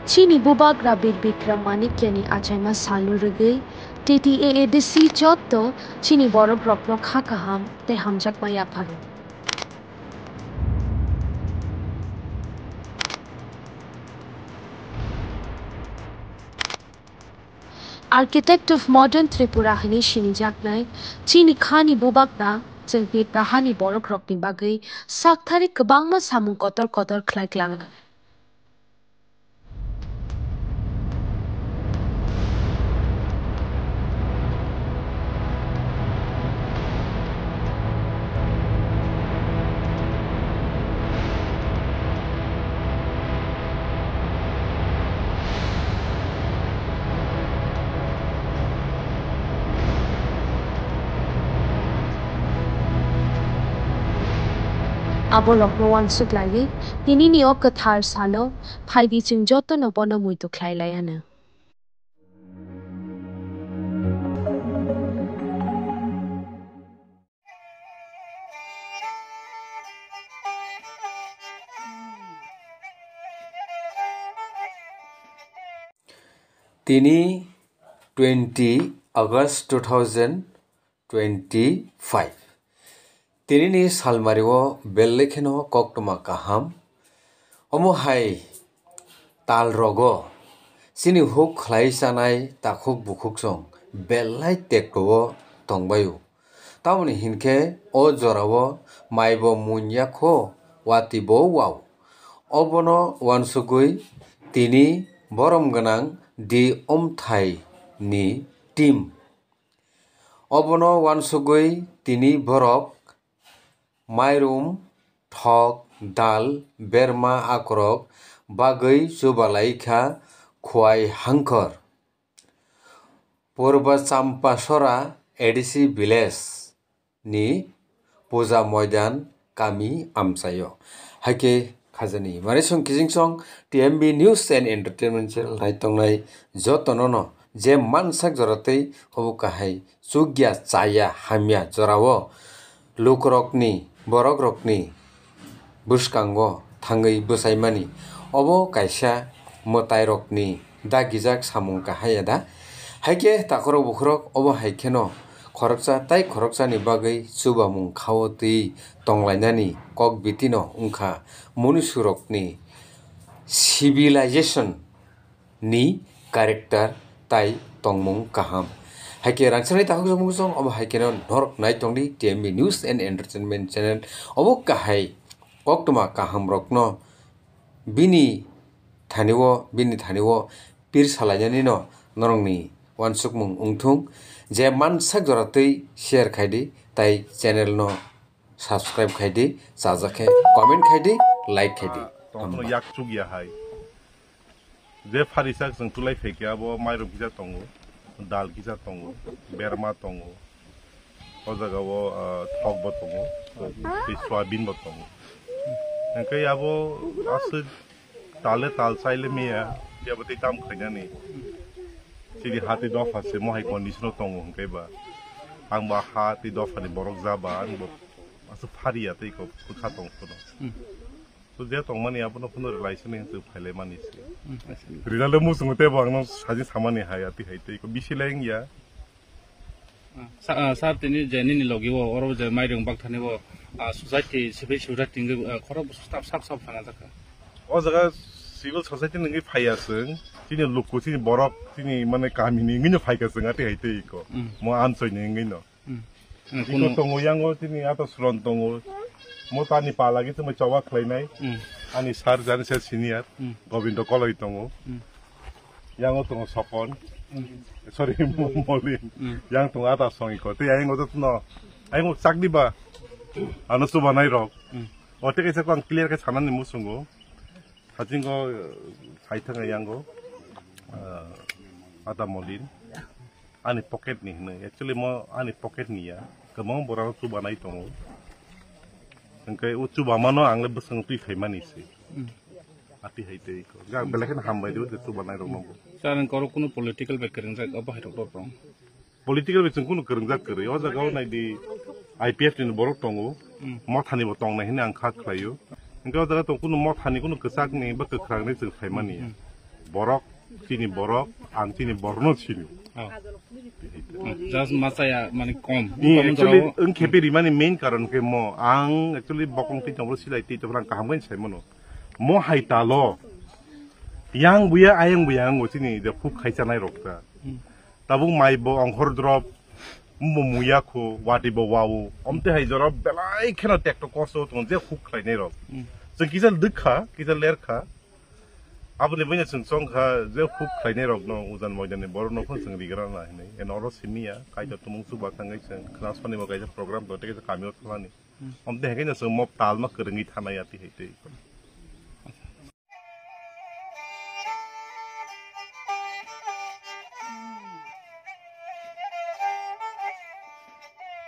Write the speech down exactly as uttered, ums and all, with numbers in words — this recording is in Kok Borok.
Chini Bubagra Bir Bikram Manikyani achaima salno rwgwi T T A A D C jotto chini borok rokno kha kaham tei hamjakma yapharo. Architect of Modern Tripura hwnwi sinijaknai chini khani Bubagra chwng Tiprahani borokrokni bagwi sakthari kwbangma samung kotor kotor khlai klangnai. Aborokno uansuk laiwi, tinini o kwthar salo phaidi chwng jotono bono muitu khlai lai anw. Tini twenty August two thousand twenty-five. Tinini salmario belai kheno koktwma kaham. Omo hai tal rogo chini huk khlai chanai takhuk bukhuk chwng belai tekto o tongbaio. Tamoni hinkhe o jorao maibo munya kho, watwi bo wao. Obono uansugwi tini borom gwnang di omthai ni team. Obono uansugwi tini borok mairum, thok, dal, berma akorok bagwi chubalai kha Khwai Hangkhor. Purba Champasora A D C village ni Puja Moidan kami amchaio. Haikhe khajani. Mare song kijing song T M B News and Entertainment Channel nai tongnai jotono no je mansak jora tei obo kahai chukya chaya hamya jorao lukurokni, borokrokni bwskango thangwi bwsaimani. Obo kaisa mwtairokni dagijak samung kahai ya da? Haikhe takhorok bukhorok obo hai kheno khoroksa tai khoroksani bagwi chubamung khao twi tonglainani kok bitino wngkha munusurokni civilization ni character tai tongmung kaham. Haikhe rangchakni takhuk samung song obo haikheno norok nai tongdi T M B News and Entertainment Channel. Obo kahai koktwma kahamrokno bini thanio, bini thanio pir salainani no norokni uansukmung wngthung. Je mansak jora twi share khaidi tai channel no subscribe khaidi, chajak khe comment khaidi, like khaidi. Tongphano yak chukya hai. Je phari sak chwng tulai phaikhe abo mairum kisa tongo, dal kisa tongo, berma tongo, o jaga o, ah, thok bo tongo, tei soyabin bo tongo. Hwnkhe abo aswk tal le tal chai le maya, phiya bo tei tam khainani. Chini ha tei dopha se mohai condition o tongo hwnkhe ba. Ang ba ha tei dopha ni borok ja ba, ang bo aswk phari ya tei kok kwkha tong phano. Hmm. So je tongmani abono phano rwlaisani hwnkhe phailai mani se. Hmm. Rinale muchungo tei bo angno sajing samani hai ati hai tei ko bisi lai wngya. Sa-, ah, sir, tini je nini logi o, oro je mairung bakthani o, ah, society, civil society hingke, ah, khorok bwswk sap, sap, sap sana jakha. O jaga civil society ni wngwi phaiya chwng, chini luku, chini borok, chini mane kami ni wngwi no phaikha chwng ati hai tei ko. Hmm. Mo amchoi ni wngwi no. Hmm. Iko tongo, yango chini ata suron tongo. Mo tani pala khe tongmai choba khlainai. Hmm. Ani sir jani sir senior, Hmm. Gobindo Koloi tongo. Hmm. Yango tongo Sokon. Hmm. Sorry, Mo-, Molin. Hmm. Yang tongo ata song iko. Tei ayang oto tno. Ayang chakdi ba. Ano chubanai rok. Hmm. O tei kaisa ko ang clear khe sanani musungo. Hachingo, eh, saithanga yango. Eh, ata Molin. Ani pocket ni hwnwi. Actually, mo ani pocket ni ya. Kwbang borok chubanai tongo. Hwnkhe o chubamano ang le bwskango twi phaimani se. Hmm. Ati hai tei ko. Ga belai kheno hambai di o chubanai rok no. Sir, ang koro kuno political bai kwrwngjak abo hai rok rok tong. Political bai chwng kuno kwrwngjak kwrwi. O jaga o nai di I P F T ni borok tongo. Hmm. Mothani bo tongnai hwnwi ang kha khlaio. Hwnkhe o jaga tong kuno mothani kuno kwchak ni ba kwkhwrang ni chwng phaimani ya. Hmm. Borok, chini borok, ang chini borno sini. Oh. Just masaya mani kom. Ni actually ang khepe rimani main karon ke mo, ang actually bokong twi tongbo silai twi tongbo ang kaham khe sai mano. Mo hai talo. Yang buya, ayang buya, ang chini de phuk khai chanai rok ta. Tabuk mai bo ongkhor drop, mo muya kho, wati bo wau. Omte hai jora belai kheno tekto kosto tong je phuk khlainai rok. Chwng kisa dwkha, kisa lerkha. Aboni buino chwng chongkha je phuk khlainai rokno ujan moidani borokno phano chwng rigra na hinwi. Eno oro simiya, kaisa tumung chuba thangwi chwng khna sonimo kaisa program do tei kaisa kamio thalani. Omte hai khe chwng mo talma kwrwngwi thanai ati hai tei.